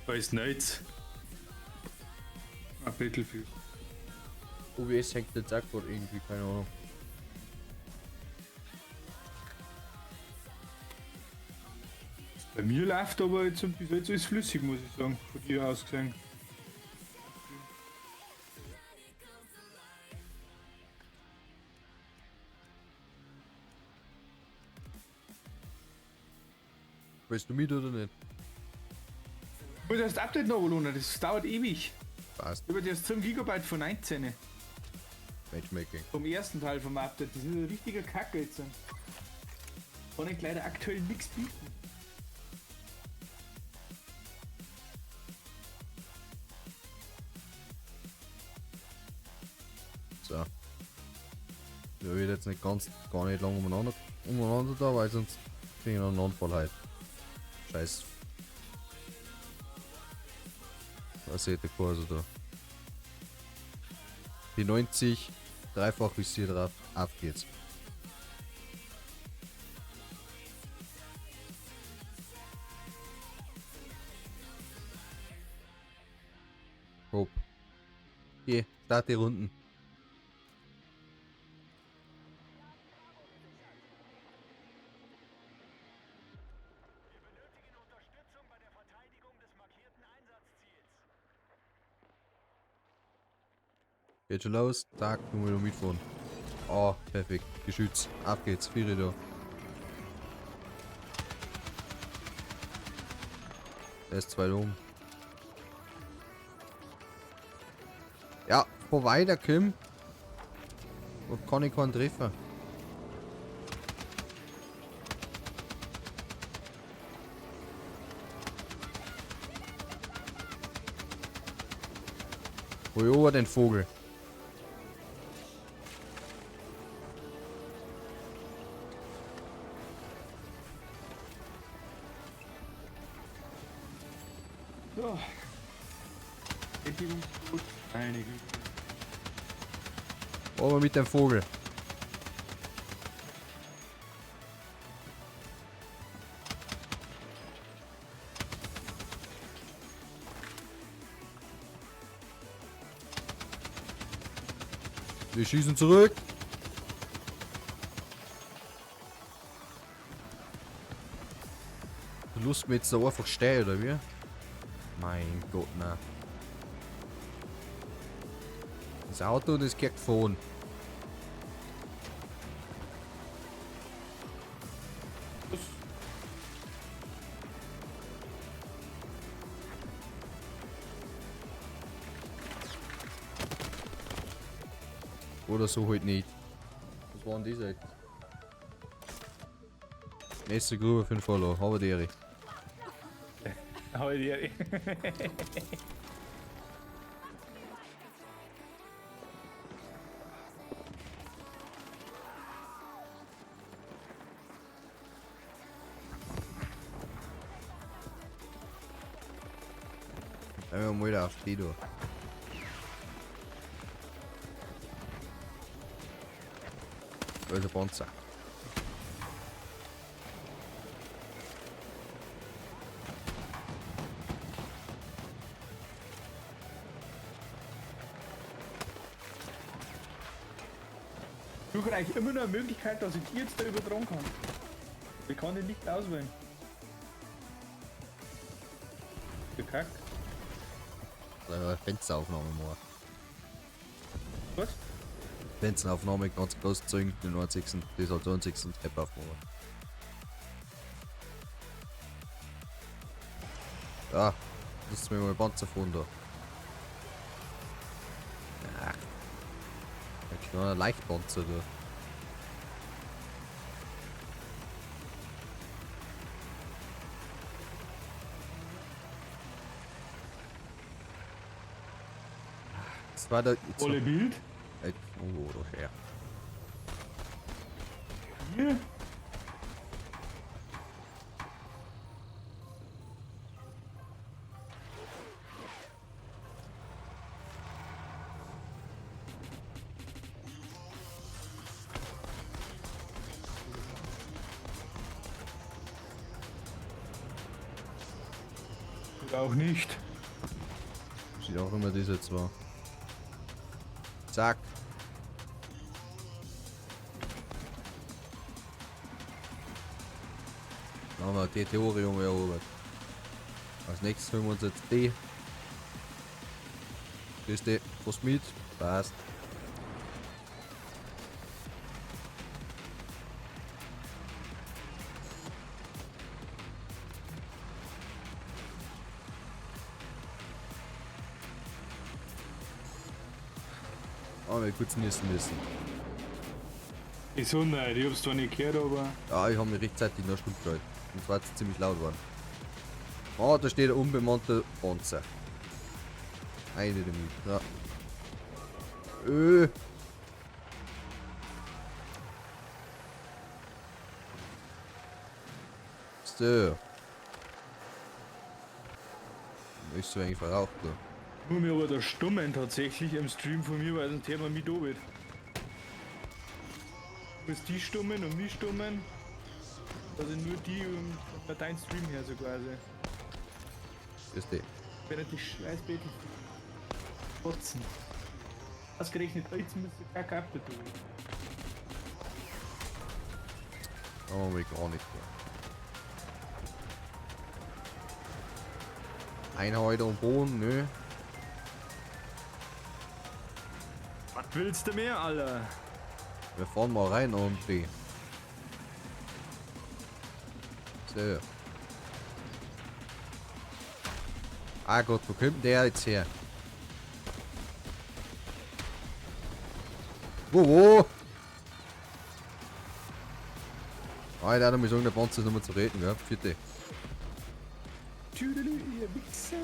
Als Neues. Ein Battlefield. OBS hängt jetzt auch gerade irgendwie, keine Ahnung. Bei mir läuft aber jetzt bis jetzt alles flüssig, muss ich sagen, von dir aus gesehen. Weißt du mit oder nicht? Ich muss erst Update noch holen, das dauert ewig. Passt. Ich habe jetzt 10 GB von 19. Matchmaking. Vom ersten Teil vom Update. Das ist ein richtiger Kacke jetzt. Kann ich leider aktuell nichts bieten. So. Ja, wird jetzt nicht ganz, gar nicht lang umeinander da, weil sonst kriege ich noch einen Anfall halt. Scheiß. Was seht ihr Kurse da? Die 90, dreifach Visier drauf, auf geht's. Hopp. Geh, start die Runden. Geht schon los. Tag, du musst mitfahren. Oh, perfekt. Geschütz. Ab geht's. Vier da. Der ist zwei um. Ja, vorbei der Kim. Und kann ich keinen treffen. Wo war den Vogel? So. Gut. Meine Güte. Aber mit dem Vogel. Wir schießen zurück. Du Lust mir jetzt da einfach stehen, oder wie? Mein Gott, na. Das Auto, das geht gefahren. Oder so halt nicht. Was waren die jetzt? Nächste Grube für den Follow. Habe die Ehre. Habe die Ehre. Einmal mal da auf die da. Da ist ein Panzer. Ich suche eigentlich immer noch eine Möglichkeit, dass ich die jetzt da übertragen kann. Ich kann den nicht auswählen. Der Kack. Da Fensteraufnahme machen. Was? Fensteraufnahme ganz groß zeigen, den einzigsten, das als einzigsten App aufmachen. Ja, das ist mir mal Panzer fahren da. Ach. Ein kleiner Leichtpanzer da. Das war da. Jetzt Volle Bild. Oh, doch her. Hier. Oder auch nicht. Sieht auch immer das jetzt war. Zack. Dann haben wir die Theorium erobert. Als nächstes holen wir uns jetzt die. Grüß dich, fährst mit? Passt. Aber wir kurz niesen müssen. Gesundheit, ich hab's zwar nicht gehört, aber. Ja, ich habe mich rechtzeitig noch stumm gehalten. Und zwar ist es ziemlich laut geworden. Ah, da steht ein unbemannter Panzer. Eine damit. Ja. So. Ist so eigentlich verraucht da. Nur mir aber der Stummen tatsächlich im Stream von mir, weil sonst hört man mich doppelt. Du musst die stummen und mich stummen. Also nur die und bei deinem Stream her so quasi. Ist die. Wenn die scheiß Battle kotzen. Ausgerechnet jetzt müsste Kacke abgetun. Oh, mir gar nicht mehr. Einheit und Boden, nö. Was willst du mehr, Alter? Wir fahren mal rein und die. So. Ah Gott, wo kommt der jetzt her? Wo, wo? Ah, ich darf mal sagen, der Panzer ist nochmal zu reden, gell? Vierte. Tüdelü, ihr Wichser.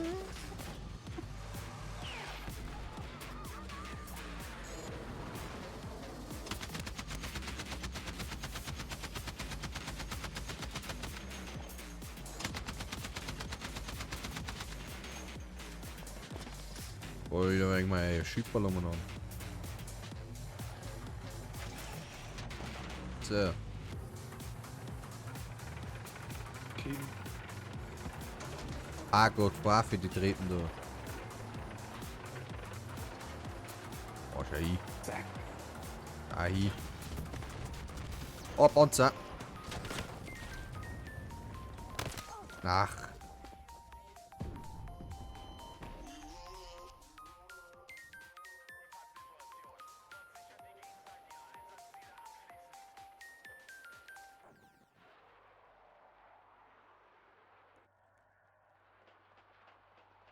Boah, wieder wegen mein Schipperl umeinander. So. Okay. Ah Gott, brav die treten da. Oh, schau hin. Zack. Ah, hin. Oh, Panzer. Ach.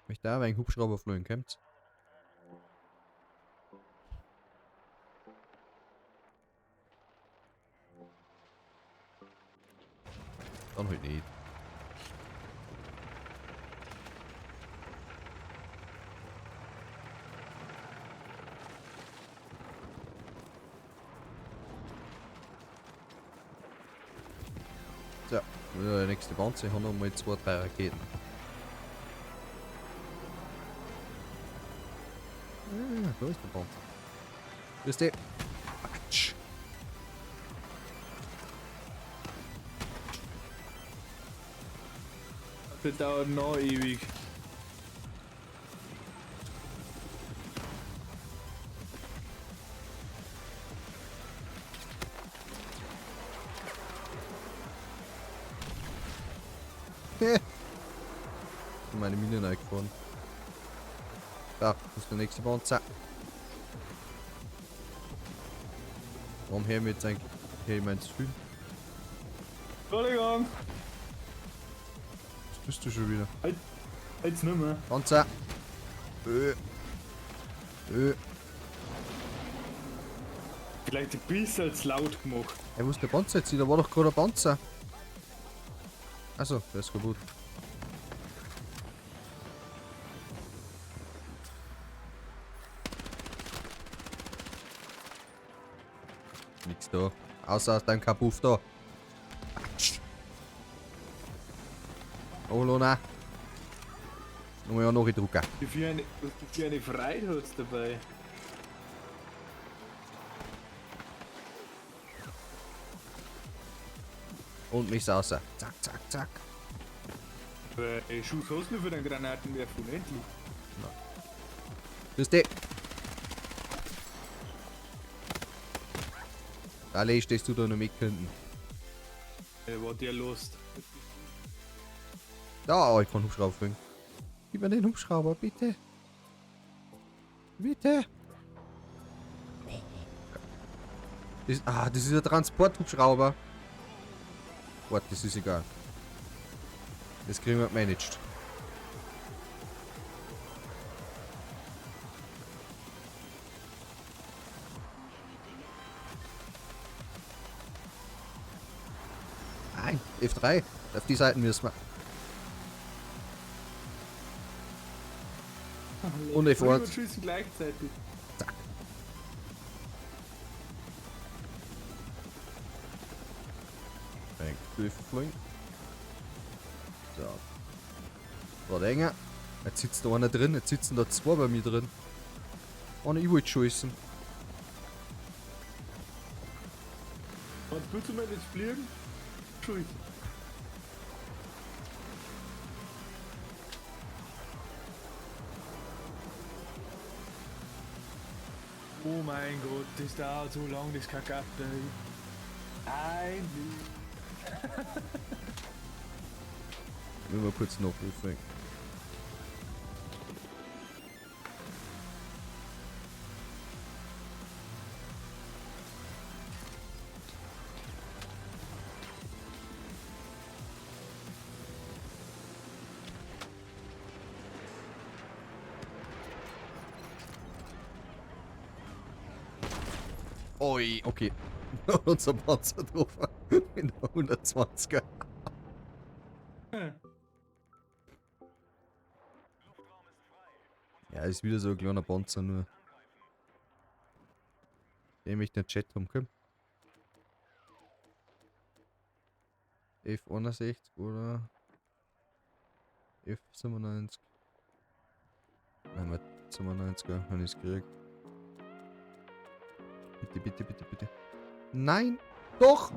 Möchte auch ein Hubschrauber fliegen, kommt's? Dann halt nicht. So, wieder der nächste Panzer. Ich habe noch mal 2, 3 Raketen. Ah, da ist der Panzer. Grüß dich. Quatsch. Das dauert noch ewig. Meine Mine reingefahren. Da, ist der nächste Panzer. Warum hören wir jetzt eigentlich hier mein Stream? Entschuldigung! Was bist du schon wieder? Halt, jetzt nicht mehr. Panzer! Vielleicht ein bisschen zu laut gemacht. Ey, wo ist der Panzer jetzt? Da war doch gerade ein Panzer. Achso, der ist kaputt. Nix da. Außer aus deinem Kapuff da. Atsch. Oh, Lona. Nochmal ja noch ein Drucker. Was du für eine Freude hast dabei. Und mich raus. Zack, zack, zack. Schuss hast du für den Granatenwerfer unendlich. Grüß dich. Alle, stehst du da noch mit könnten. War der lost. Da, oh, ich kann Hubschrauber fliegen. Gib mir den Hubschrauber, bitte. Bitte. Oh, das, das ist ein Transporthubschrauber. Warte, das ist egal. Das kriegen wir gemanagt. Nein, F3. Auf die Seiten müssen wir. Und F1. Und schießen gleichzeitig. Zack. Fliegen. So. War enger. Jetzt sitzt da einer drin, jetzt sitzen da zwei bei mir drin. Oh, ich wollte schießen. Und willst du mal jetzt fliegen? Schuld. Oh mein Gott, das dauert so lang, das Kakatte. Nein. Ich will mal kurz nachrufen. Oi, okay. Unser Panzer drauf. In der 120er. Ja, ist wieder so ein kleiner Panzer nur. Den möchte ich nicht Chat haben können. F61 oder F97. Nein, mit 95er, wenn ich es krieg. Bitte, bitte, bitte, bitte. Nein! Doch!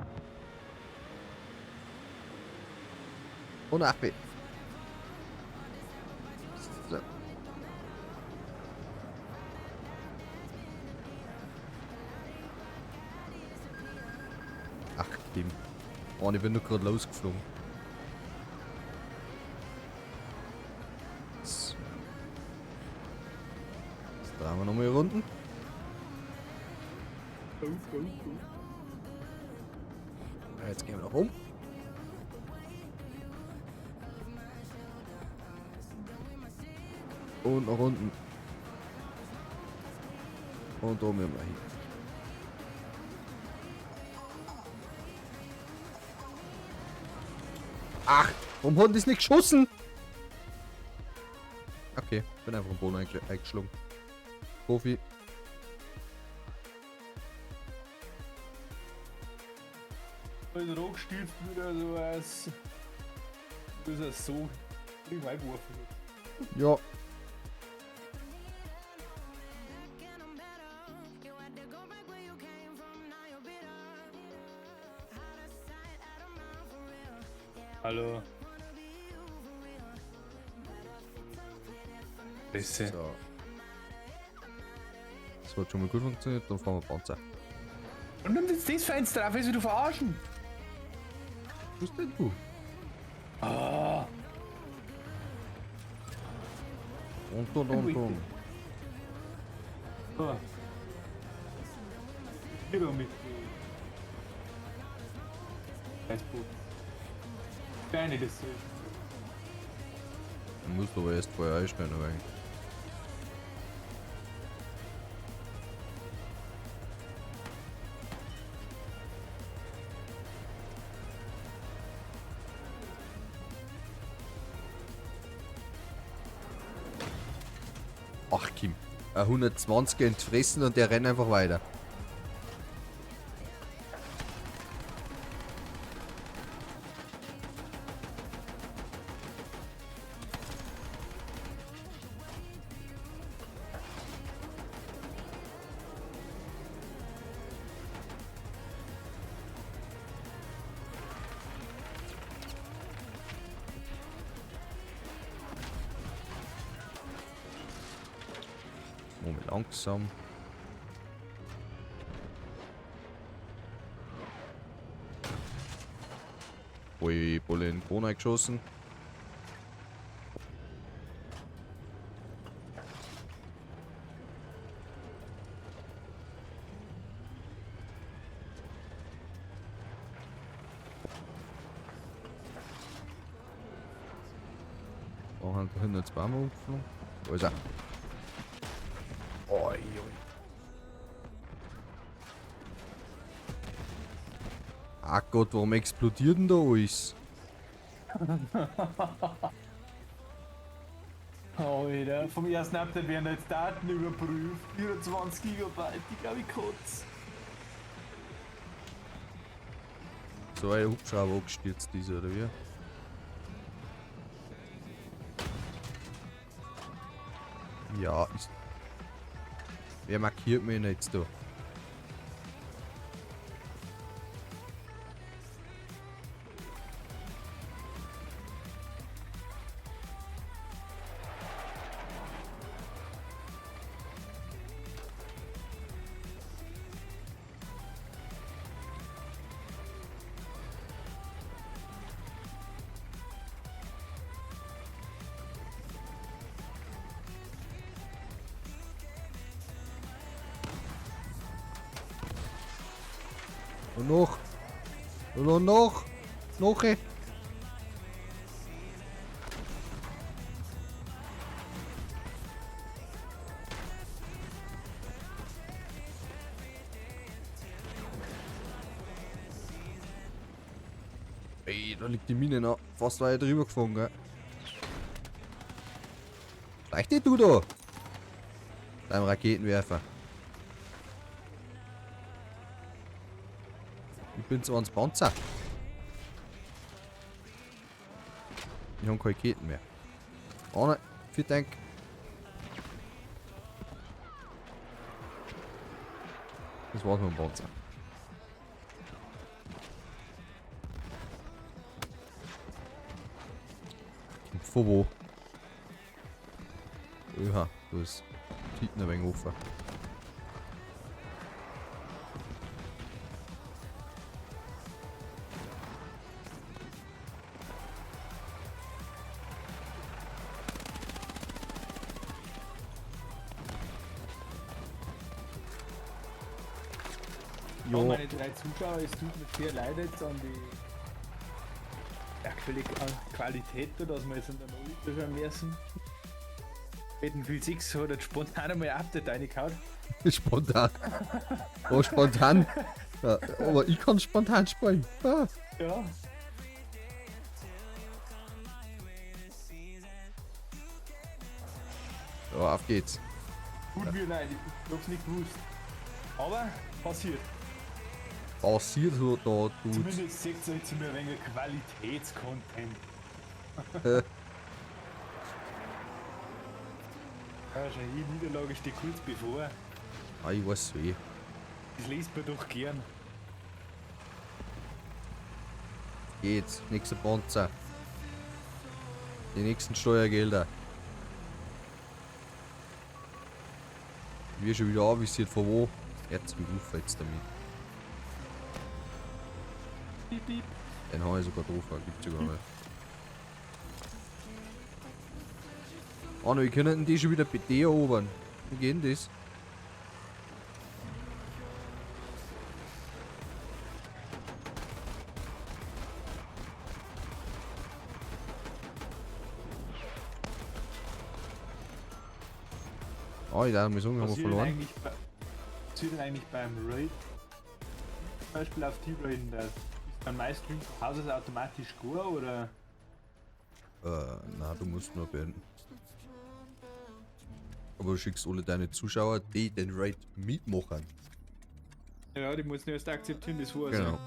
Und Affe. So. Ach, Kim. Oh, ich bin nur gerade losgeflogen. So. Jetzt drehen wir nochmal Runden. Go, go, go. Jetzt gehen wir noch um. Und nach unten. Und oben immer hin. Ach, warum hat das nicht geschossen? Okay, bin einfach im Boden eingeschlagen. Profi. Also Rockstift wieder sowas. Das ist so. Ich geworfen. Ja. Hallo. Fresse. So. Das hat schon mal gut funktioniert, dann fahren wir Panzer. Und nimm jetzt das Fenster drauf, willst du verarschen? Was denn du? Ah. Und. Ah. Wieder mit. Scheißboot. Keine das so. Du musst aber erst vorher einstellen, aber eigentlich. Ach Kim, ein 120er entfressen und der rennt einfach weiter. Langsam. Ui, Bulle in den Kron eingeschossen. Oh, da hinten jetzt Bäume umgeflogen. Wo ist er? Oi, oi. Ah Gott, warum explodiert denn da alles? Alter, vom ersten Update werden jetzt Daten überprüft. 24 Gigabyte, die glaube ich kurz. So ein Hubschrauber angestürzt ist, oder wie? Ja, ist. Wer markiert mich denn jetzt da? Und noch. Und noch. Noch. Ey. Ey, da liegt die Mine noch. Fast war ich drüber geflogen, gell? Schleich dich du da! Deinem Raketenwerfer. Ich bin zwar ein Panzer. Ich habe keine Raketen mehr. Oh nein, vielen Dank. Das war's mit dem Panzer. Von wo? Oha, da ist Titten ein wenig offen. Ja, meine drei Zuschauer, es tut mir sehr leid jetzt an die aktuelle Qualität, da, dass wir jetzt in der Null schon müssen. Battlefield 6 hat jetzt spontan einmal ein Update reingehauen. Spontan. Oh, spontan. Ja, aber ich kann spontan spielen. Ah. Ja. So, auf geht's. Tut mir leid, ich hab's nicht gewusst. Aber passiert. Passiert so da, du. Zumindest seht ihr jetzt mir ein wenig Qualitätscontent. Ja, schon hier Niederlage steht kurz bevor. Ah, ich weiß eh. Das liest man doch gern. Geht's. Nächster Panzer. Die nächsten Steuergelder. Ich werde schon wieder anvisiert, von wo? Jetzt wie auf jetzt damit. Piep, piep. Den habe ich sogar drauf, gibt's ja gar nicht. Oh, wir können die schon wieder BD erobern. Wie geht denn das? Oh, ich darf mal sagen, haben wir verloren. Was passiert denn eigentlich beim Raid? Zum Beispiel auf T-Raiden, da ist dann mein Stream zu Hause automatisch gut, oder? Na, du musst nur beenden. Aber du schickst alle deine Zuschauer, die den Raid mitmachen. Ja, die musst du erst akzeptieren, das war Genau.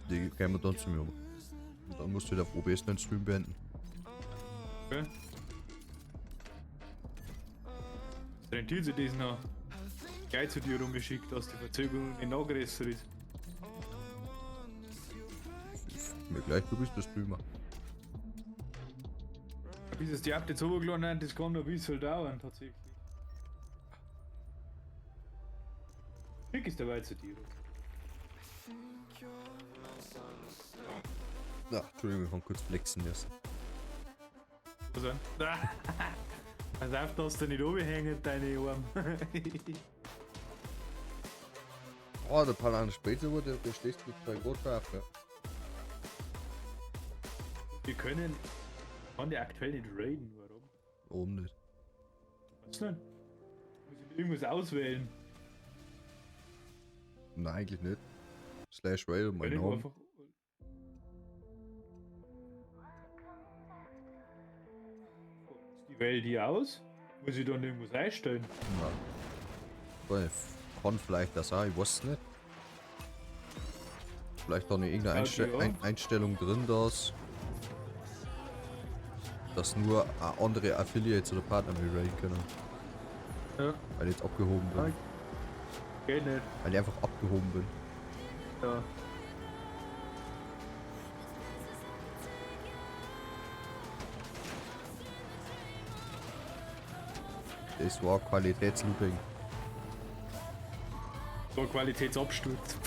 Die kommen dann zu mir. Und dann musst du wieder auf OBS deinen Stream beenden. Okay. Rentiert sich das noch? Gleich zu dir rumgeschickt, dass die Verzögerung nicht noch größer ist. Mir gleich, du bist der Streamer. Bis es die Updates hochgeladen haben, das kann noch ein bisschen dauern tatsächlich. Schick ist dabei zu dir. Na, Entschuldigung, ich hab kurz flexen müssen. Was denn? Pass auf, dass du nicht oben hängen, deine Arme. Oh, der Palan später wurde, der steht mit zwei Gott auf, ja. Wir können. Kann der aktuell nicht raiden, warum? Oben nicht. Was denn? Muss ich irgendwas auswählen? Nein, eigentlich nicht. Slash Raid und mein Kann ich Name. einfach. Die wähle die aus? Muss ich dann irgendwas einstellen? Nein. Kann vielleicht das auch, ich weiß es nicht. Vielleicht auch noch irgendeine Ja, Einstellung drin, dass nur andere Affiliates oder Partner mit raiden können. Ja. Weil ich jetzt abgehoben bin. Geht nicht. Weil ich einfach abgehoben bin. Ja. Das war Qualitätslooping. So Qualitätsabsturz.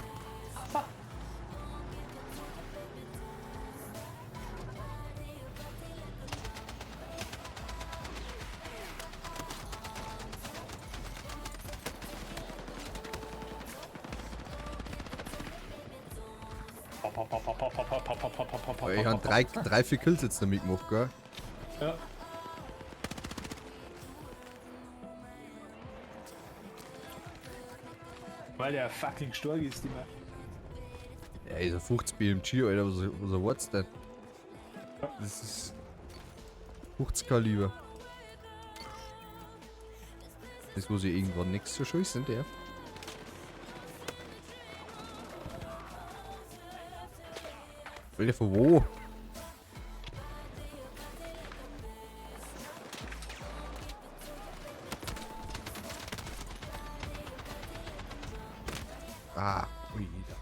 Aber ich habe drei, vier Kills jetzt damit gemacht, gell? Ja. Weil der fucking stark ist, die Mann. Ja, ist ein 50 BMG, Alter, was erwartest du denn? Das ist 50 Kaliber. Das muss ich irgendwann nichts so schießen, der. Alter, von wo? Ah, ui, da.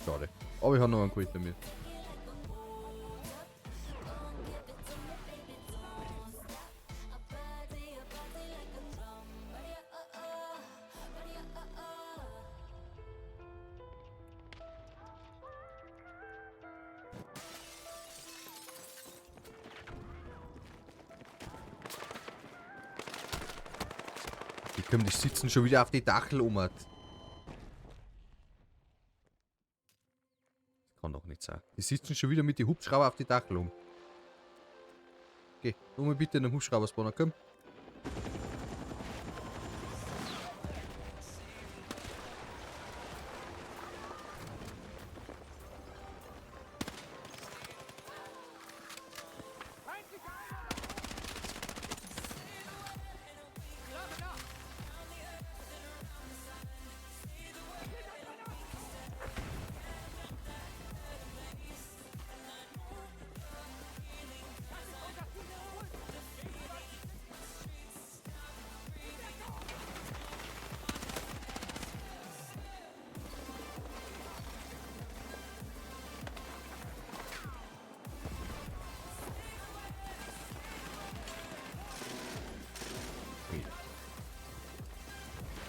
Schade. Aber ich habe noch einen geholt damit. Die können, die sitzen schon wieder auf die Dachel um. Das kann doch nicht sein. Die sitzen schon wieder mit den Hubschrauber auf die Dachel um. Geh, hol mir bitte einen Hubschrauber-Spawner, komm.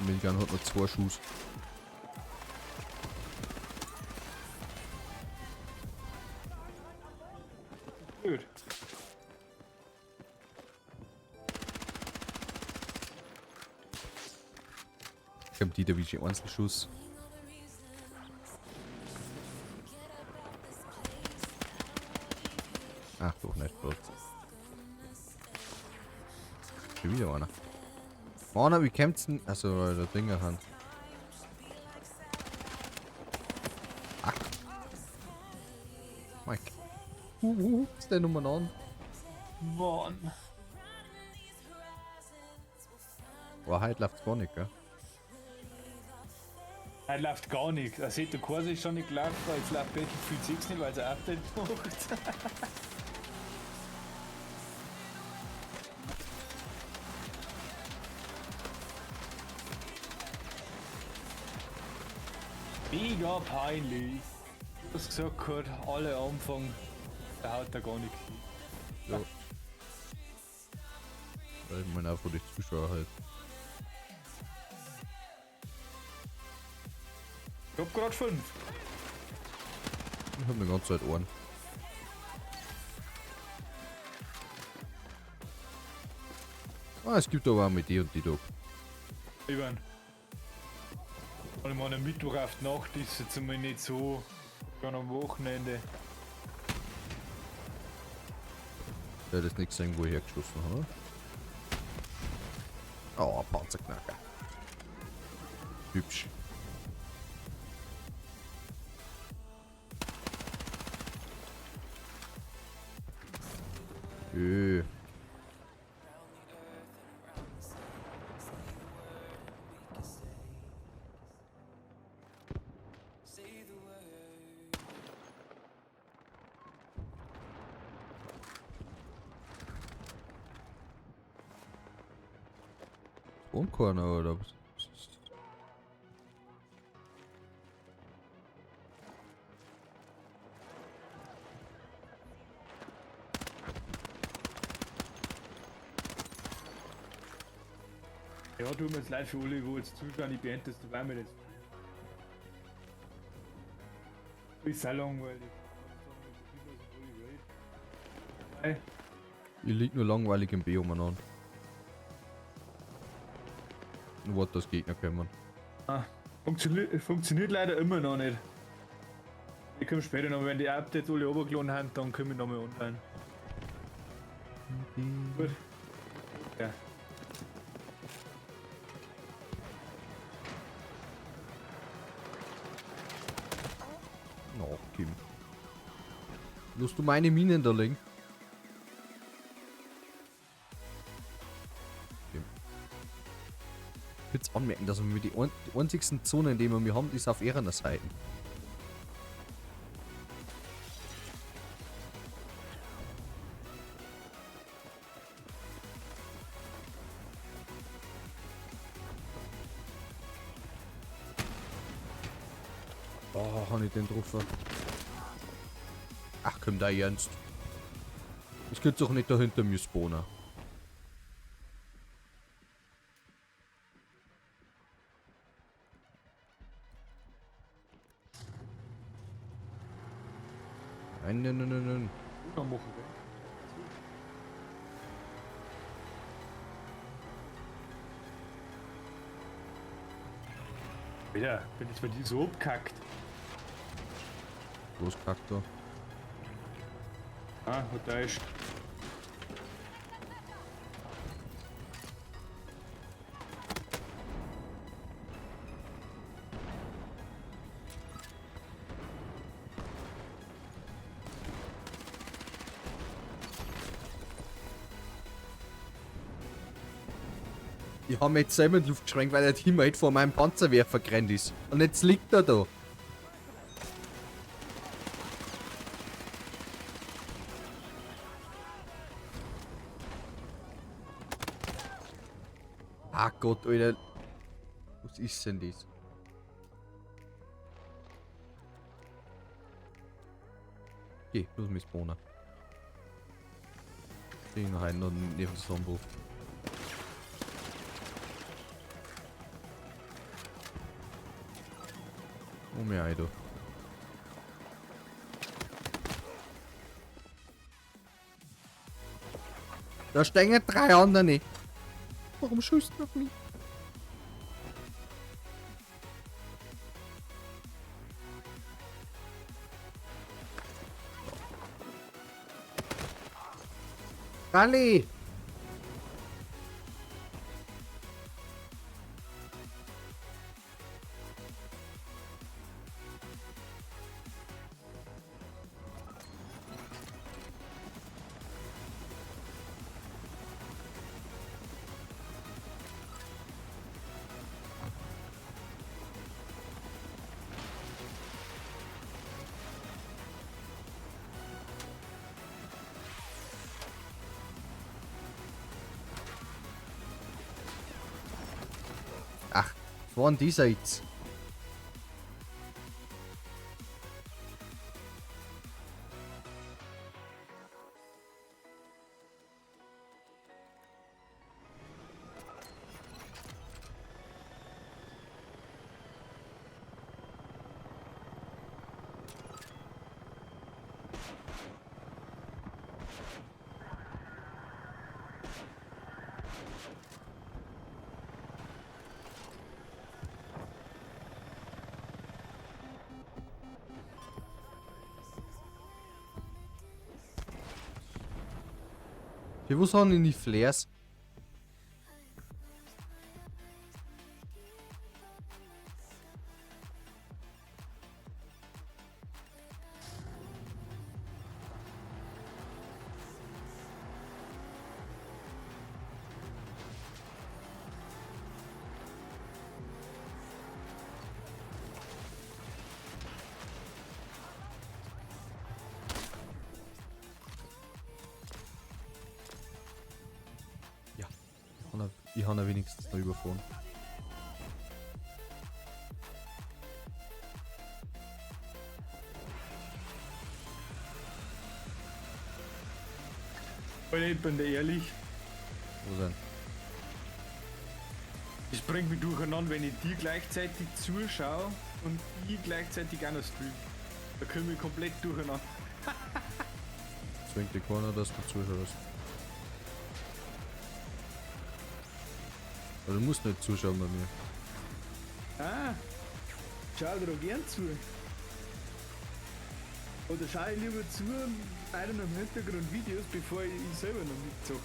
Milligan hat nur 2 Schuss. Gut. Kommt die da wie Einzelschuss. Ach doch nicht, bloß. Schon wieder einer. Mann, wie kämpft's denn? Also, der Dingerhand. Ach. Mike. Ist der Nummer 9? Mann. Boah, heute läuft's gar nicht, gell? Heute läuft gar nichts. Also, der Kurs ist schon nicht gelaufen, jetzt läuft Battlefield 6 nicht, weil es ein Update macht. Mega peinlich. Du hast gesagt, gehabt, alle Anfang, da haut er gar nichts hin. Ja. Ich meine auch von den Zuschauern halt. Ich hab grad 5. Ich hab eine ganze Zeit Ohren. Ah, es gibt aber auch mit die und die da. Eben. Vor allem am Mittwoch auf die Nacht ist jetzt einmal nicht so. Schon am Wochenende. Der hat jetzt nichts gesehen, wo ich hergeschossen habe. Oh, Panzerknacker. Hübsch. Öh. Keiner, oder was? Ja, tut mir jetzt leid für alle, wo jetzt zuschauen, ich beende das dabei mit jetzt. Ist auch langweilig. Ich lieg nur langweilig im B umeinander. Und warte, dass Gegner kommen. Ah, funktioniert leider immer noch nicht. Ich komme später noch, wenn die Updates alle runtergeladen haben, dann komme ich nochmal online. Gut. Ja. No, Kim. Lass du meine Minen da liegen? Kim. Ich würde anmerken, dass wir die einzigsten Zonen, die wir haben, ist auf ihrer Seite. Oh, hab ich den getroffen. Ach, komm da ernst. Das könnte doch nicht da hinter mir spawnen. Nein, nein, nein, nein, nein. Wieder, bin jetzt bei dir so abkackt. Wo ist kackt da? Ah, hat da ist. Ich hab mich jetzt selber in die Luft geschränkt, weil der Teammate vor meinem Panzerwerfer gerannt ist. Und jetzt liegt er da. Ah Gott, Alter. Was ist denn das? Geh, los mit Spawner. Kriegen wir noch neben Zusammenbruch. Oh mir Alter. Da stehen drei andere. Warum schießt du auf mich? Rally! Ach, was war denn dieser jetzt? Für was haben denn die Flares? Ja, ich habe wenigstens noch überfahren. Alter, ich bin dir ehrlich. Wo denn? Es bringt mich durcheinander, wenn ich dir gleichzeitig zuschaue und ich gleichzeitig auch noch stream. Da komme ich komplett durcheinander. Zwingt dich keiner, dass du zuschaust. Aber du musst nicht zuschauen bei mir. Ah, schau dir doch gern zu. Oder schau ich lieber zu, einem im Hintergrund Videos, bevor ich selber noch mitzocke.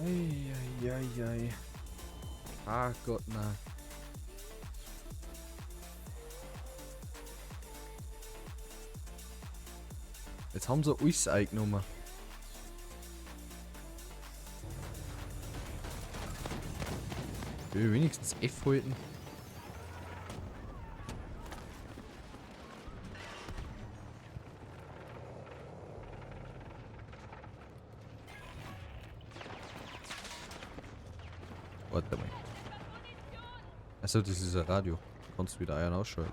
Eieiei. Ah Gott, na. Jetzt haben sie alles eingenommen. Ich will wenigstens F halten. Warte mal. Achso, das ist ein Radio. Kannst du wieder ein- und ausschalten.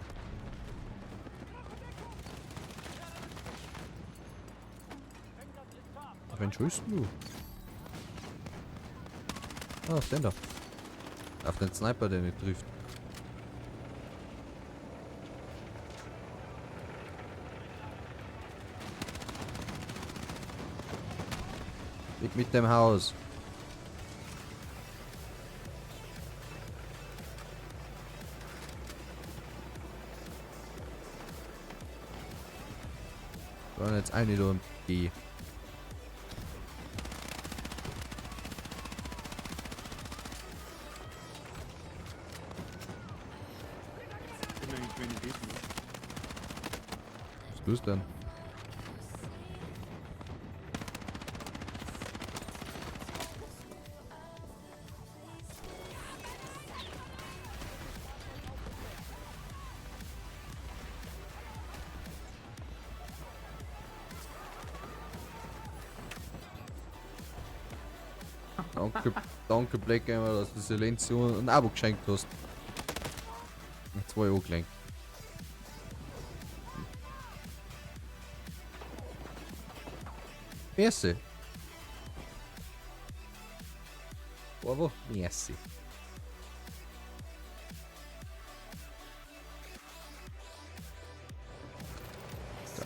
Auf wen schießt du? Ah, auf den da. Auf den Sniper, der nicht trifft. Weg mit dem Haus. So, und jetzt eine da und G. Was tust du denn? Danke, danke Black Gamer, dass du Silencio ein Abo geschenkt hast. Jetzt war ich angelenkt. Merci. Aber merci. So.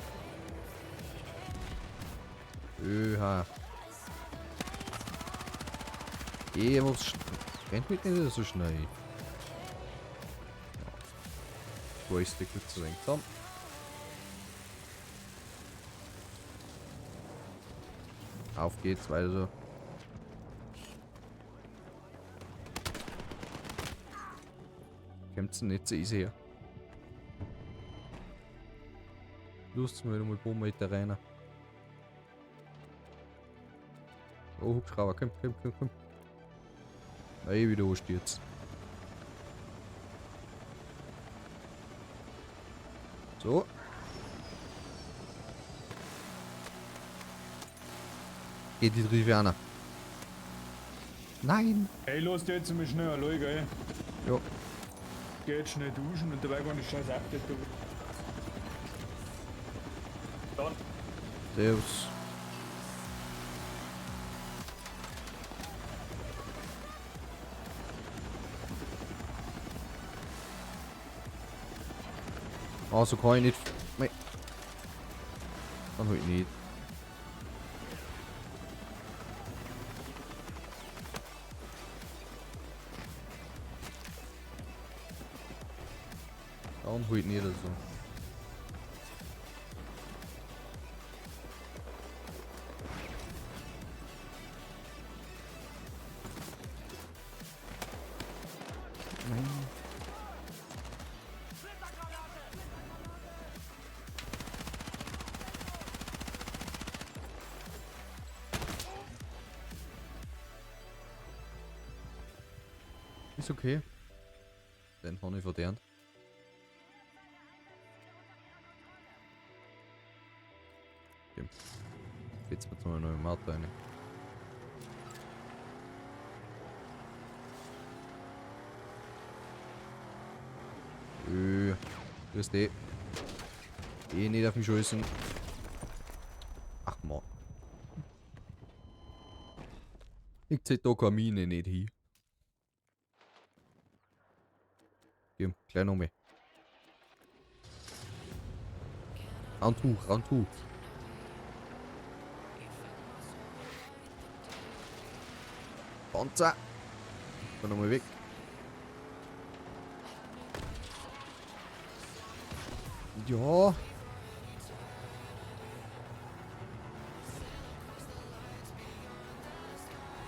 Ja. Eh, was rennt mit nicht so schnell. Joystick wird zu langsam. Auf geht's, weiter so. Kommt's nicht so easy her. Lust mal wieder mal ein paar Meter rein. Oh, Hubschrauber, komm, komm, komm, komm. Ey, wieder anstürzt. So. Geht die Riviana. Nein! Ey, los, dir jetzt mal schnell allein, gell? Jo. Geh jetzt schnell duschen und dabei kann ich scheiß Update. Dann. Servus. Also kann ich nicht. Mei. Dann halt nicht. Dann halt nicht so. Nein. Ist okay. Den habe ich verdient. Okay. Jetzt mit mal noch im Auto rein. Grüß dich. Eh nicht auf mich schießen. Ach man. Ich zieh da keine Mine nicht hin. Geh, gleich noch mehr. Round 2, Round 2. Panzer! Komm nochmal weg. Ja.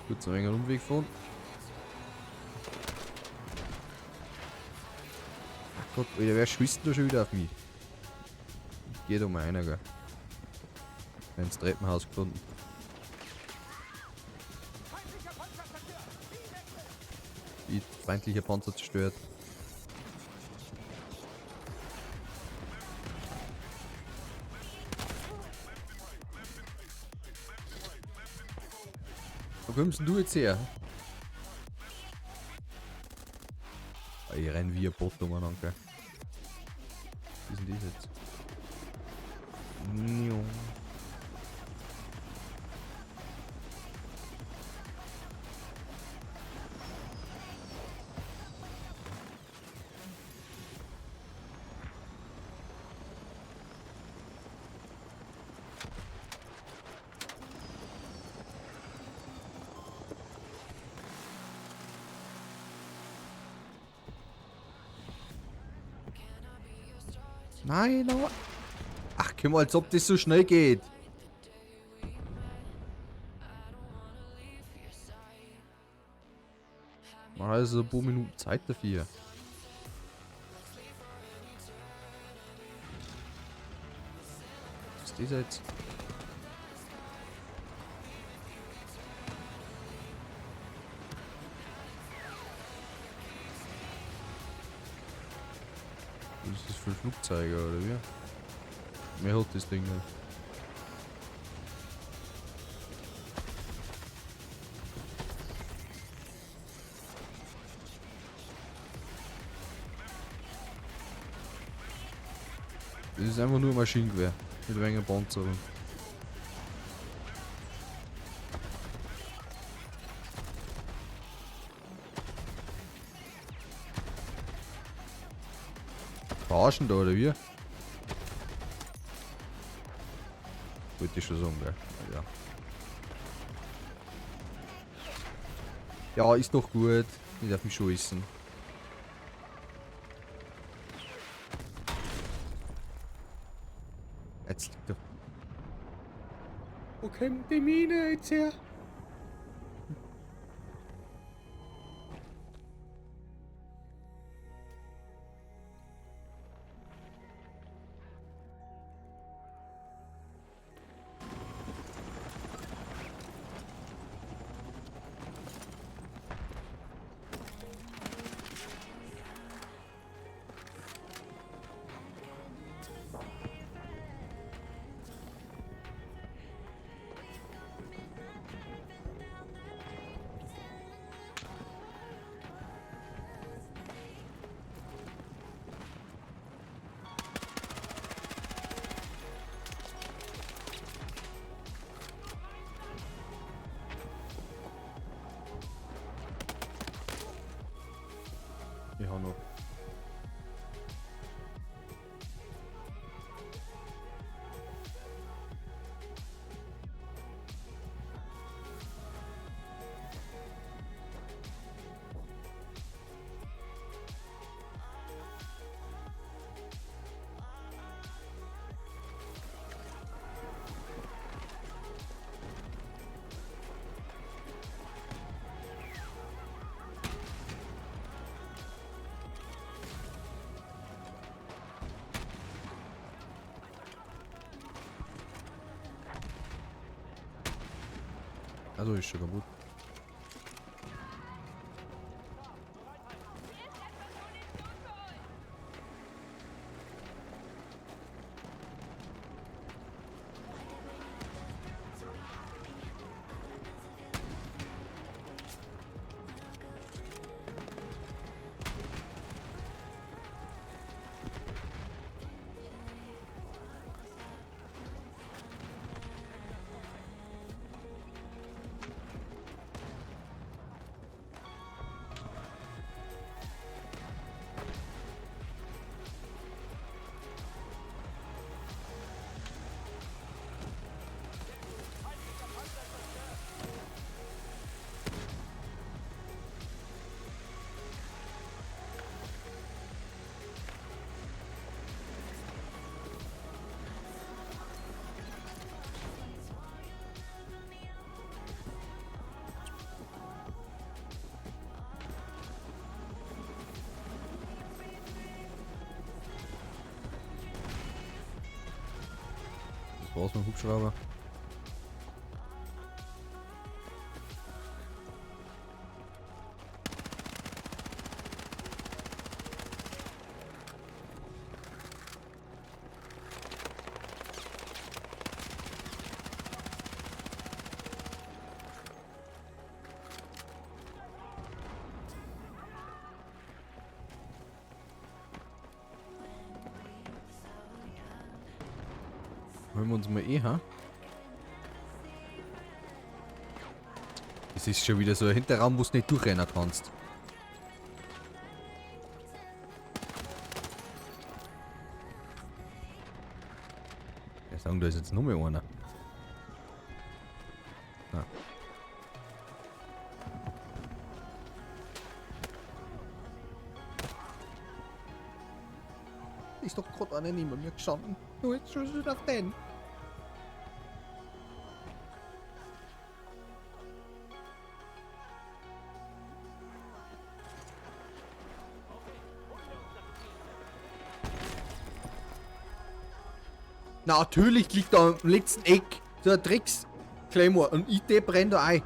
Kurz noch einen Umweg fahren. Ach Gott, Alter, wer schießt denn da schon wieder auf mich? Ich geh da mal rein, gell. Wir haben das Treppenhaus gefunden. Wie feindlicher Panzer zerstört. Wo kommst denn du jetzt her? Ich renn wie ein Bot umeinander, gell. Was ist denn das jetzt? Jo. Nein, aber... Ach, guck mal, als ob das so schnell geht. Man hat also ein paar Minuten Zeit dafür. Was ist das jetzt? Was ist das für Flugzeuge oder wie? Mir hat das Ding nicht. Das ist einfach nur ein Maschinengewehr mit weniger Panzerung. Verarschen da oder wie? Wollte ich schon sagen, gell? Ja. Ja, ist doch gut. Ich darf mich schießen. Jetzt liegt er. Wo kommt die Mine jetzt her? Ich hab noch. Also ist schon kaputt. Das war's mit dem Hubschrauber. Holen wir uns mal ha? Es ist schon wieder so ein Hinterraum, wo du nicht durchrennen kannst. Ja, sagen, da ist jetzt noch mehr einer. Ah. Ist doch gerade einer neben mir gestanden. Nur jetzt schon wieder auf den. Natürlich liegt da am letzten Eck so ein Drecks-Claymore und ich brenn da ein.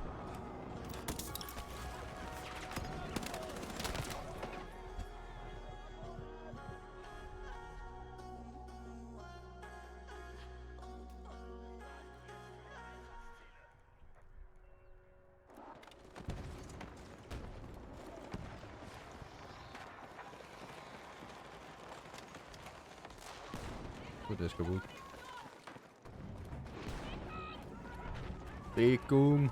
Gut, der ist kaputt. Deckung.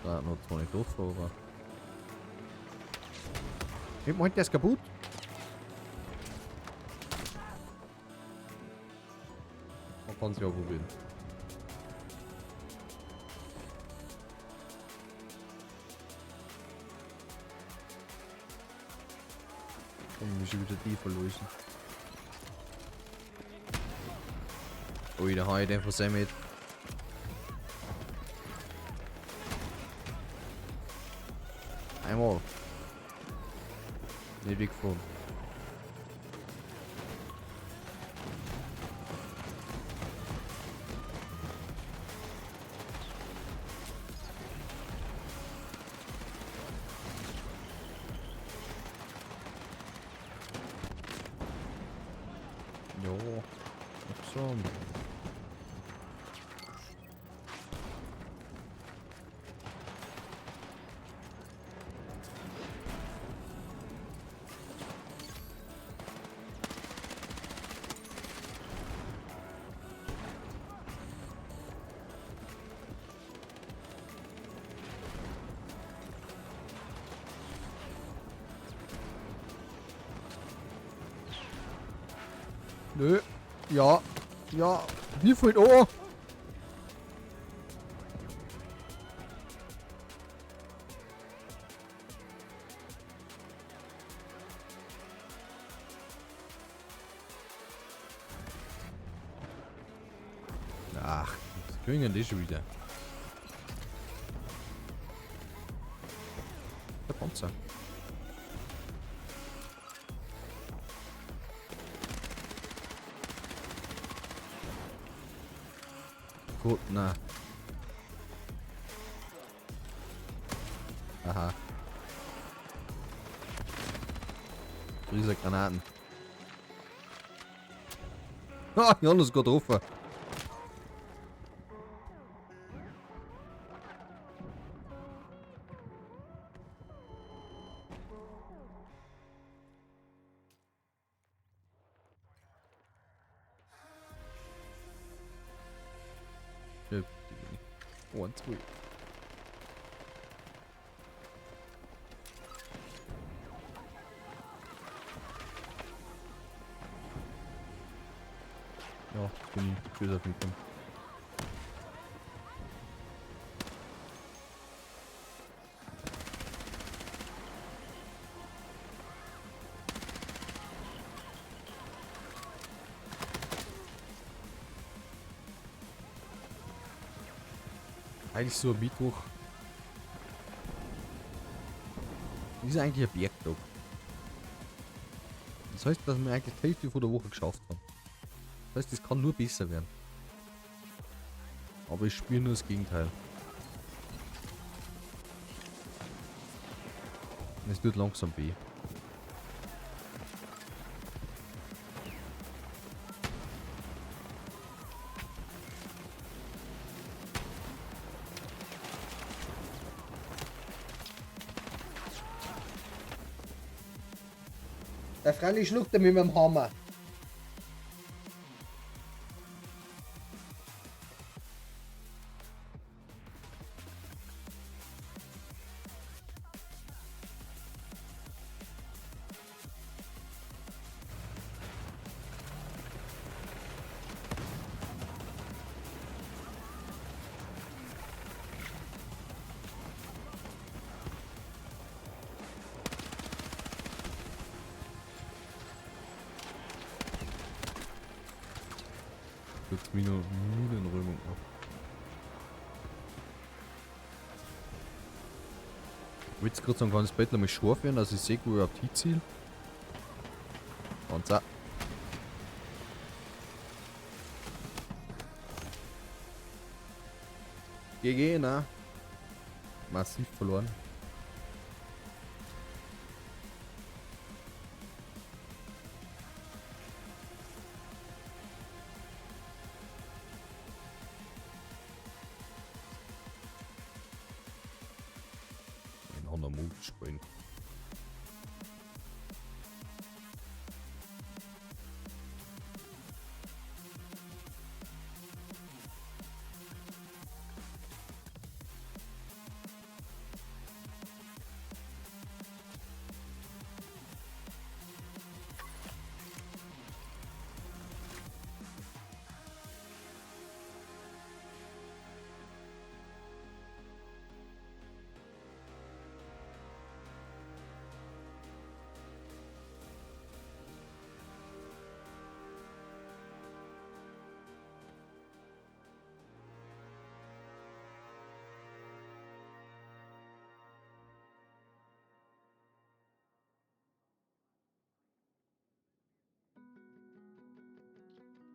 Da hat noch zwar nicht getroffen, aber. Ich meinte, der ist kaputt. kann es ja probieren. Dann muss ich wieder die verlösen. Ui, da habe ich den versemmelt. Einmal. Nicht weggefahren. Ja, langsam. Nö. Ja. Ja. Wie viel? Oh! Ach, das kriegen die schon wieder. Der Panzer. Gut, na. Aha. Riese Granaten. Ah, Jan ist getroffen. Ja, 1, 2. Ja, bin ich böse auf mich gekommen. Eigentlich so ein Mittwoch. Ist eigentlich ein Bergtag. Das heißt, dass wir eigentlich die Hälfte von der Woche geschafft haben. Das heißt, es kann nur besser werden. Aber ich spüre nur das Gegenteil. Es tut langsam weh. Der Freilich schluckt er mit dem Hammer. Jetzt Minenräumung ab. Ich will jetzt gerade sagen, kann das Bett nochmal scharf werden, dass ich sehe, wo ich überhaupt hinziehe. Und so. GG, na. Massiv verloren. Ein anderer Mut spielen.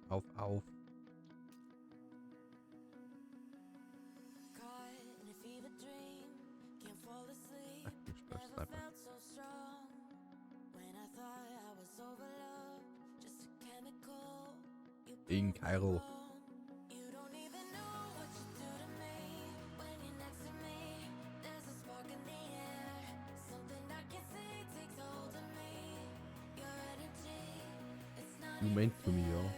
Auf, auf. Ach, du Sniper. In Kairo. Moment für mich, ja.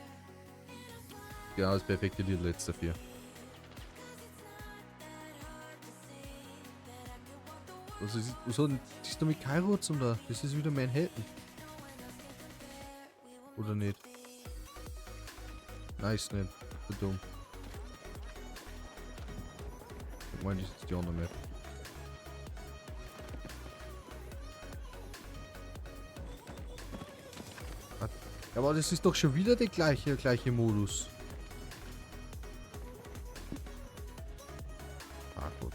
Genau, das perfekte Lied letzter vier. Was ist, was hat denn das da mit Kairo zum da? Das ist wieder Manhattan. Oder nicht? Nein, ist nicht. Zu dumm. Ich meine, das ist die andere Map. Aber das ist doch schon wieder der gleiche Modus. Ah, gut.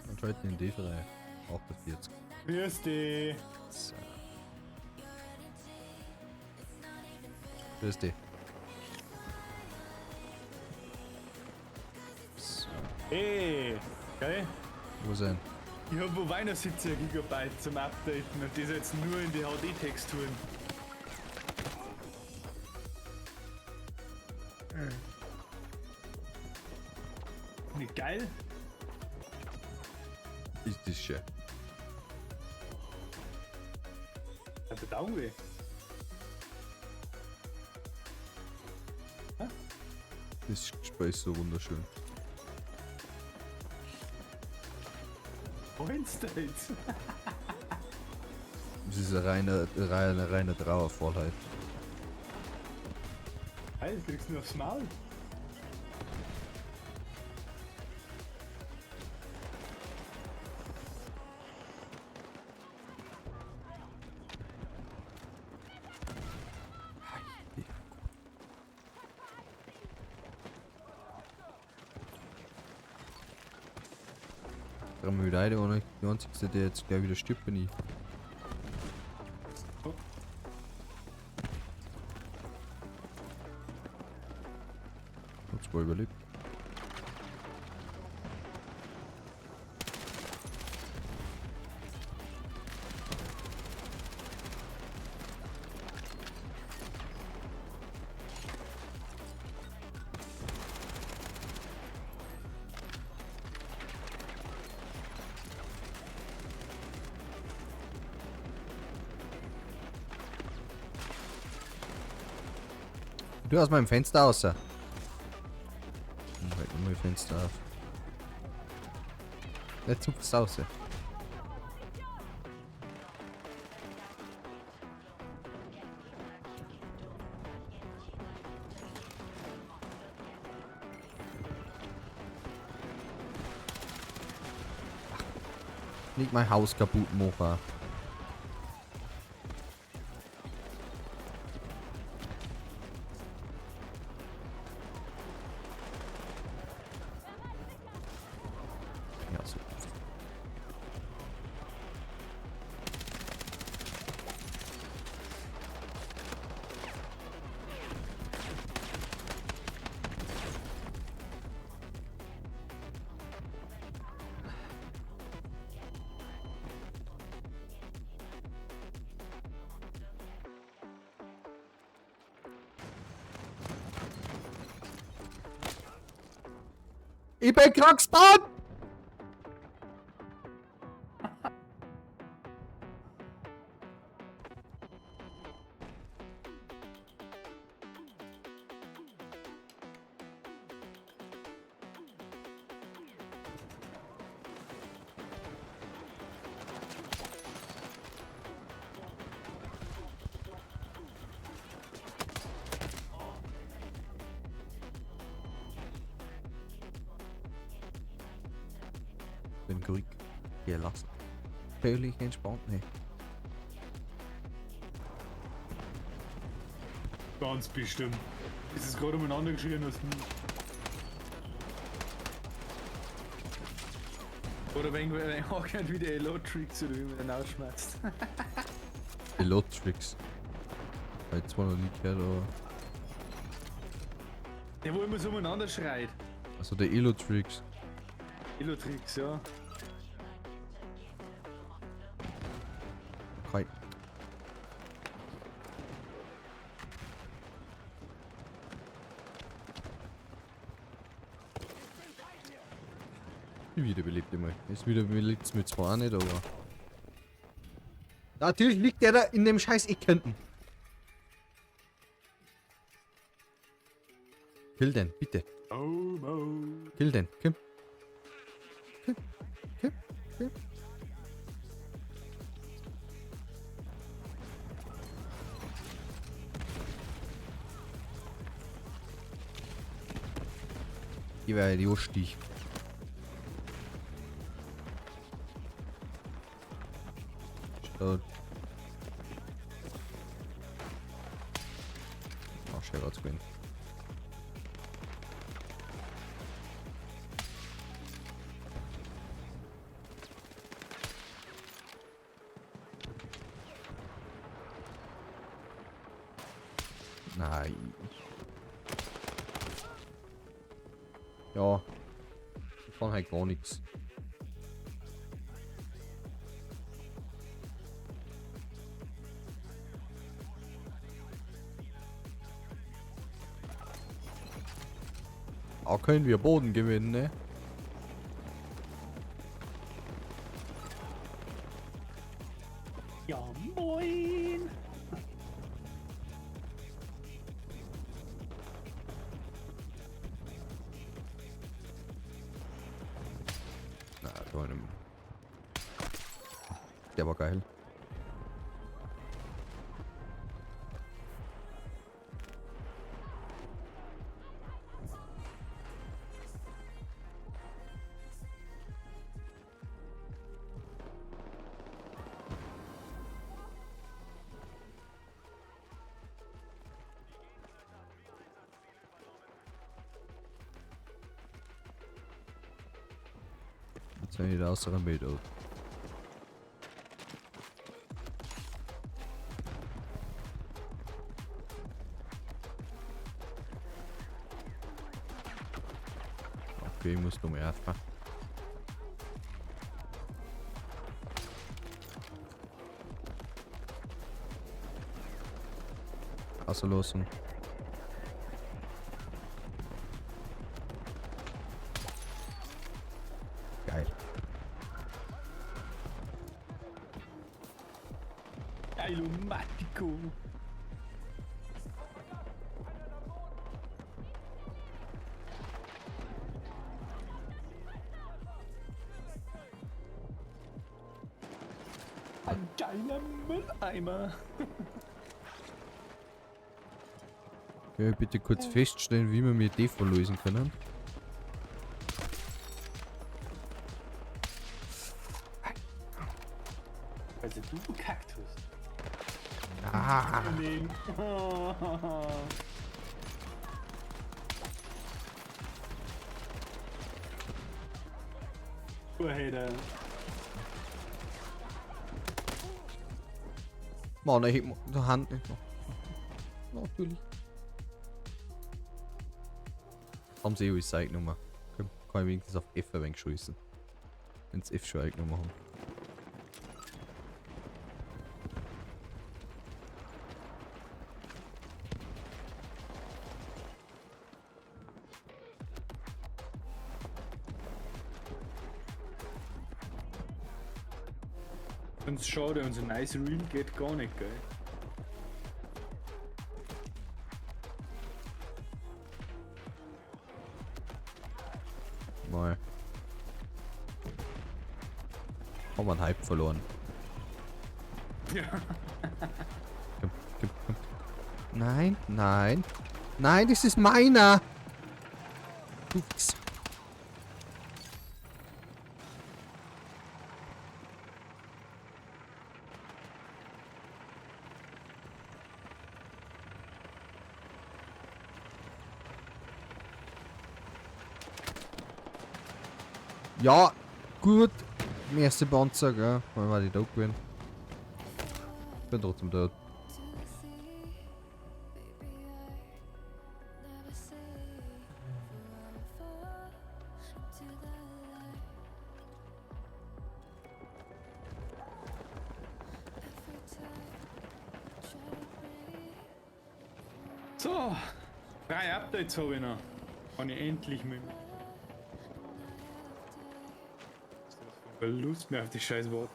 Und schalten in D3. 48. Grüß dich. So. Grüß dich. So. Hey, geil. Wo sein? Ich hab wobei noch 17 GB zum Updaten und das jetzt nur in die HD-Texturen. Nicht geil? Ist das schön. Hat der Daumen weh. Das Spiel ist so wunderschön. Wohin's du jetzt? Das ist eine reine Trauervollheit. Geil, kriegst du nur aufs Maul. Der einzige, der jetzt gleich wieder stirbt, bin ich. Oh. Hat zwar überlebt. Du aus meinem Fenster raus. Halt mein Fenster auf. Nicht zupf's raus. Nicht mein Haus kaputt machen. Ja, so. Ich bin krank gespawnt! Gelassen. Völlig entspannt, ne? Ganz bestimmt. Es ist gerade umeinander geschrien hast. Oder wenn wenn angehört wie der Elotrix oder wie man den ausschmerzt. Elotrix. Hab ich zwar noch nie gehört, aber. Der wo immer so umeinander schreit. Also der Elotrix. Elotrix, ja. Kein. Wiederbelebt immer. Jetzt wiederbelebt mir zwar auch nicht, aber. Natürlich liegt der da in dem scheiß Eck hinten. Kill den, bitte. Oh, oh. Kill den. Komm. Komm. Komm. Komm. Ich werde die Stich. Schaut. Ach, schön wird's gewesen. Nein. Ja. Ich kann halt gar nichts. Auch können wir Boden gewinnen, ne? Ja, moin! Na, da nicht mehr. Der war geil. Jetzt bin ich da aus der Bild. Okay, ich muss noch mehr helfen. Also los. Geil. Geilomatico! Ein geiler Mülleimer! Können wir bitte kurz feststellen, wie wir mit Defo lösen können? Also du bekackt hast. Ah. Nehmen. Urhater. Mann, ich hab die Hand nicht noch. Natürlich. Haben sie eh alles eingenommen. Kann ich wenigstens auf F ein wenig schießen. Wenn's F schon eingenommen haben. Uns schade, unser nice Reel geht gar nicht, gell? Mal. Haben wir einen Hype verloren. Ja. Komm, komm, komm. Nein, nein. Nein, das ist meiner! Du Wichser. Ja, gut. Erste Panzer, gell? Weil war die da gewesen. Bin trotzdem tot. So, 3 Updates habe ich noch. Kann ich endlich mit. Keine Lust mehr auf die scheiß Worte.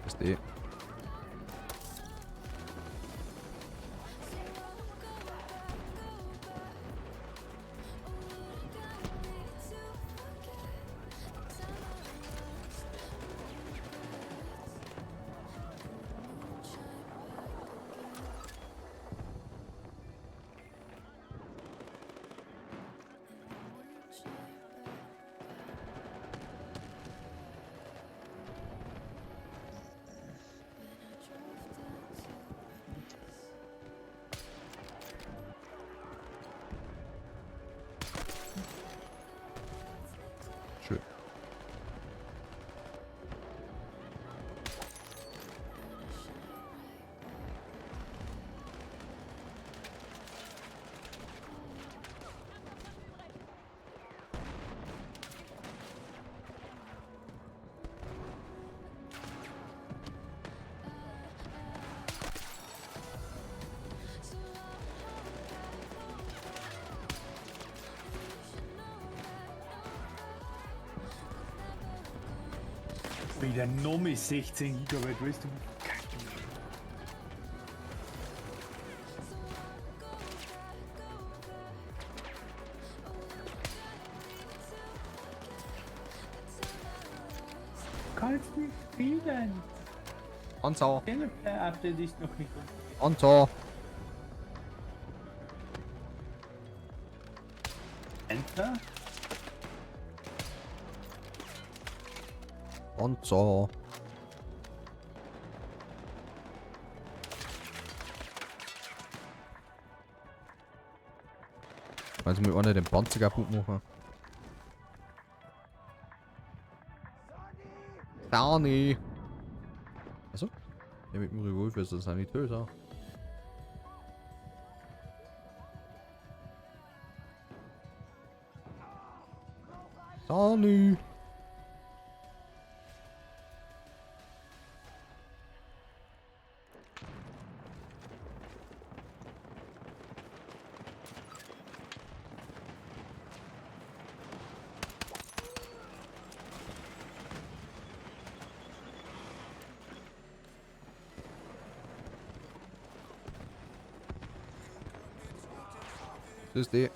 Ist eh. Schön. Wieder nochmal 16 GB, weißt du? Kannst nicht spielen. Anzau. Update ist noch nicht. Anzau. Enter. Panzer. Also mit einer den Panzer kaputt machen. Dani. Achso. Ja, mit dem Revolver ist das Sanitäter. Dani. Das ist die.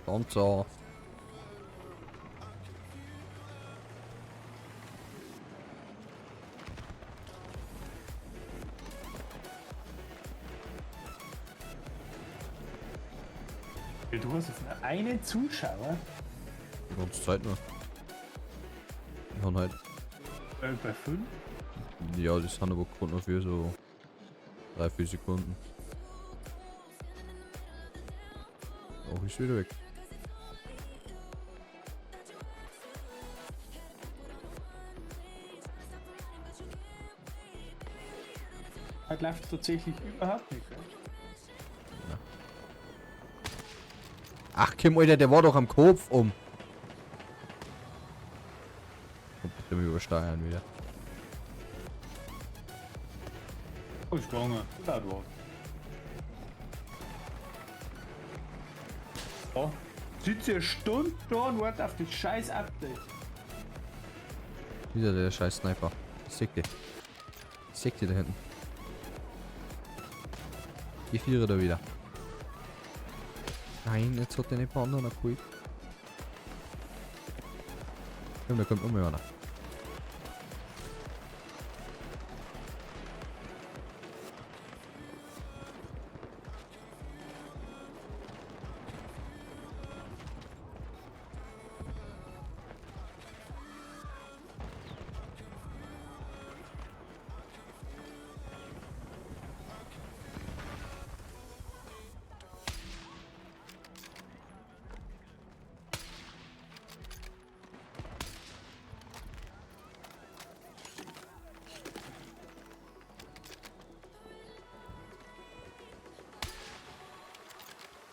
Panzer. Ja, du hast jetzt nur einen Zuschauer. Die ganze Zeit nur. Ich hab halt. Bei 5? Ja, das haben aber gerade noch für so 3-4 Sekunden. Auch ist wieder weg. Heute läuft tatsächlich überhaupt nicht, gell? Ja. Ach Kim, Alter, der war doch am Kopf um. Kommt bitte mal übersteuern wieder. Oh, ist gegangen. Laut war. Ja. Sitze eine Stunde da und warte auf das scheiß Update. Wieder der scheiß Sniper. Ich seh dich. Ich seh dich da hinten. Die Vierer da wieder. Nein, jetzt hat der nicht paar anderen geholt. Komm, da kommt immer einer.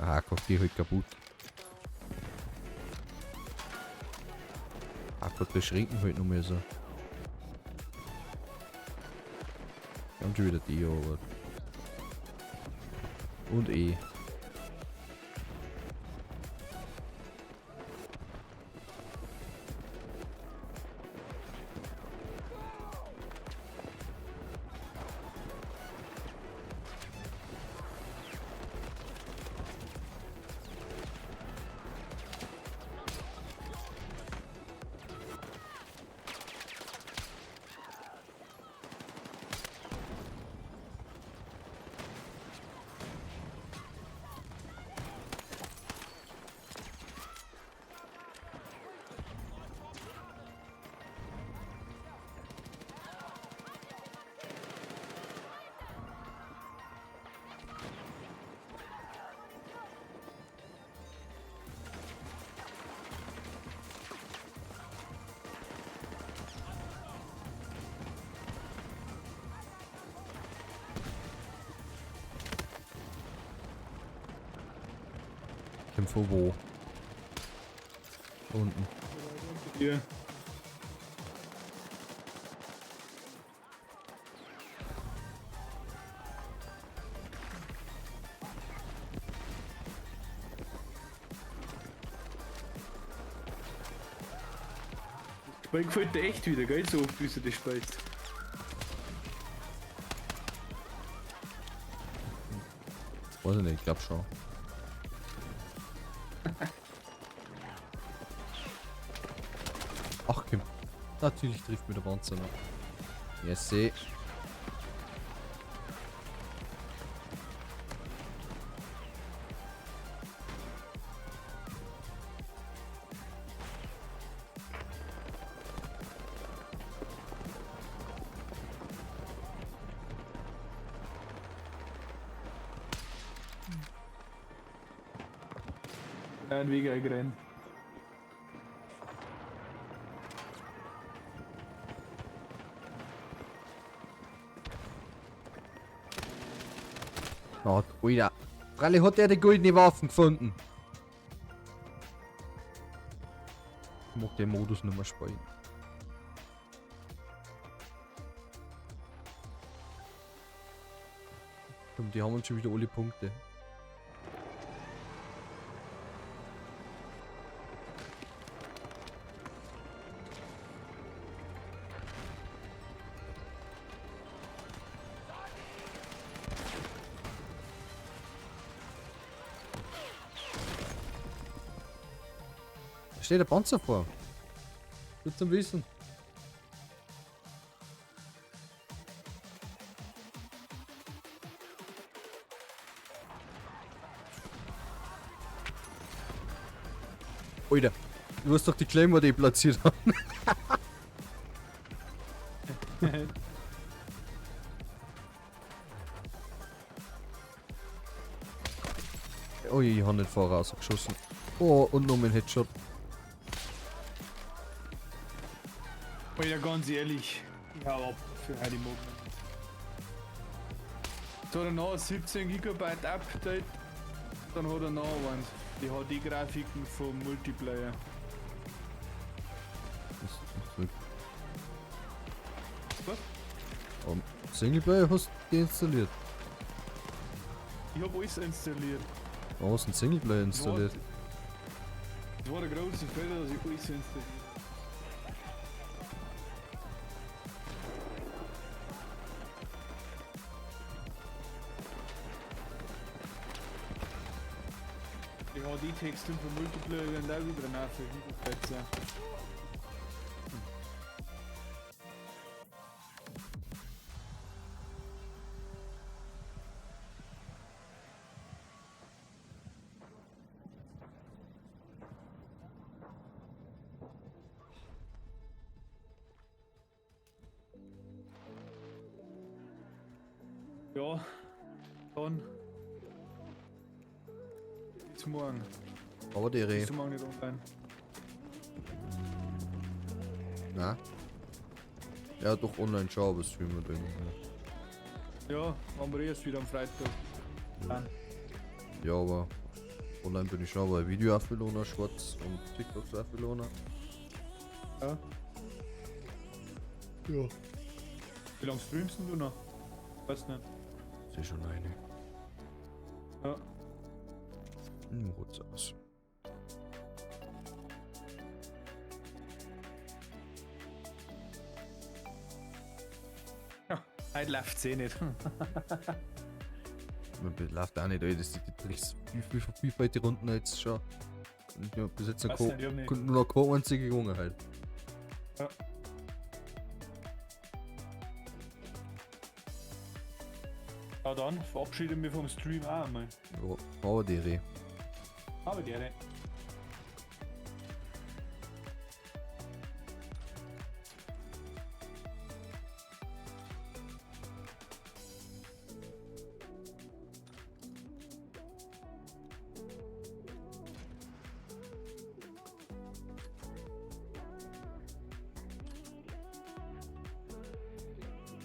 Aha, Gott, die halt kaputt. Ach Gott, beschränken halt noch mehr so. Wir haben schon wieder die, aber. Und E. Von wo? Unten. Ja. Das Spiel gefällt dir echt wieder, gell? So oft, wie du das spielst. Weiß ich nicht, ich glaub schon. Ach komm. Natürlich trifft mir der Panzer noch. Yes, seh. Ein Weg eingerannt. Oh, Alter. Freilich hat er die goldene Waffen gefunden. Ich mag den Modus nicht mehr spielen. Und die haben uns schon wieder alle Punkte. Da steht der Panzer vor. Gut zum Wissen. Alter, du hast doch die Claymore, die ich platziert habe. Oh, ich habe nicht voraus geschossen. Oh, und noch mein Headshot. Alter, ganz ehrlich, ich hau ab für heute Morgen. Jetzt hat er noch 17 GB Update, dann hat er noch eins. Die HD-Grafiken vom Multiplayer. Was? Singleplayer hast du deinstalliert? Ich hab alles installiert. Warum hast du einen Singleplayer installiert? Das war der große Fehler, dass ich alles installiert. Die HD-Texte vom Multiplayer werden da wieder nach für Gigabyte sein. Ja, dann bis morgen. Aber die Reh. Bist du morgen nicht online? Na? Ja, doch online schon, aber streamen wir dann. Ja, machen wir erst wieder am Freitag. Dann. Ja, aber Online bin ich schon, aber Video aufgeladen, Shorts und TikToks aufgeladen. Ja. Ja. Wie lange streamst denn du noch? Weiß nicht. Sehe schon eine. Ja. Rutz aus. Heute läuft's eh nicht. Man läuft auch nicht, ey, das ist die Drecks. Wie viel die Runden jetzt schon? Und ja, bis jetzt noch Weiß nicht, ich hab nicht- nur noch keine einzige gewonnen halt. Ja. Ja, dann verabschiede ich mich vom Stream auch einmal. Ja, aber die Reh. Aber die Ehre.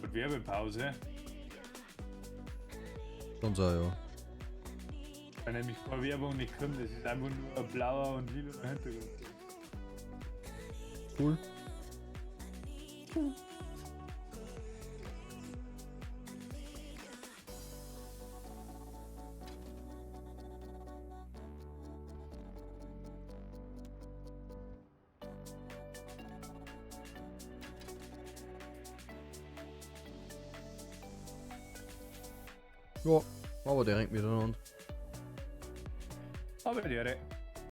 Und Werbepause. Schon so, ja. Weil nämlich keine Werbung nicht kommt, das ist einfach nur ein blauer und lila Hintergrund. Cool. Ja, aber der rennt miteinander. Aber die Ehre.